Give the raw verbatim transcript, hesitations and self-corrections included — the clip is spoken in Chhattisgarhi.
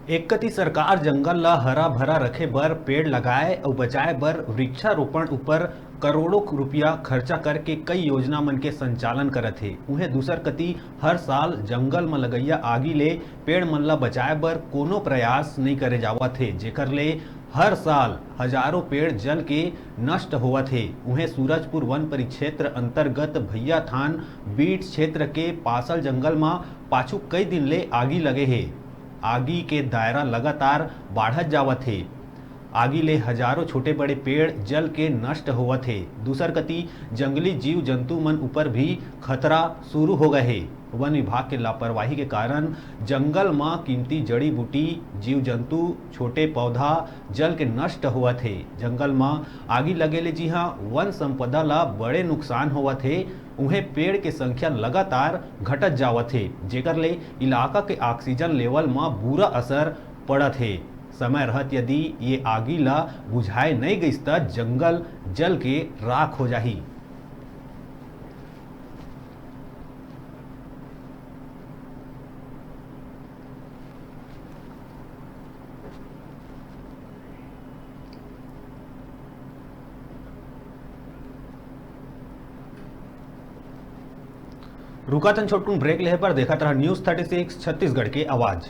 एक कति सरकार जंगल ल हरा भरा रखे बर पेड़ लगाए अउ बचाए बर वृक्षारोपण ऊपर करोड़ों रुपया खर्चा करके कई योजना मन के संचालन करत हे। उहें दूसर कति हर साल जंगल म लगइया आगी ले पेड़ मन ल बचाए बर कोनो प्रयास नइ करे जावत हे, जेकर ले हर साल हजारों पेड़ जल के नष्ट होवत हे। उहें सूरजपुर वन परिक्षेत्र अंतर्गत भैयाथान बीट क्षेत्र के पासल जंगल म पाछू कई दिन ले आगी लगे हे। आगी के दायरा लगातार बाढ़त जावत हे। आगी ले हजारों छोटे बड़े पेड़ जल के नष्ट होवत हे। दूसर कती जंगली जीव जंतु मन ऊपर भी खतरा शुरू हो गए हे। वन विभाग के लापरवाही के कारण जंगल म कीमती जड़ी बूटी, जीव जंतु, छोटे पौधा जल के नष्ट होवत हे। जंगल म आगी लगे ले जिहां वन संपदा ला बड़े नुकसान होवत हे, उहें पेड़ के संख्या लगातार घटत जावत हे, जेकर ले इलाका के ऑक्सीजन लेवल म बुरा असर पड़त हे। समय रहत यदि ये आगी ला बुझाए नइ गइस, त जंगल जल के राख हो जाही। रुकाथन छोटकुन ब्रेक लेहे पर, देखत रहा न्यूज़ थर्टी सिक्स छत्तीसगढ़ के आवाज़।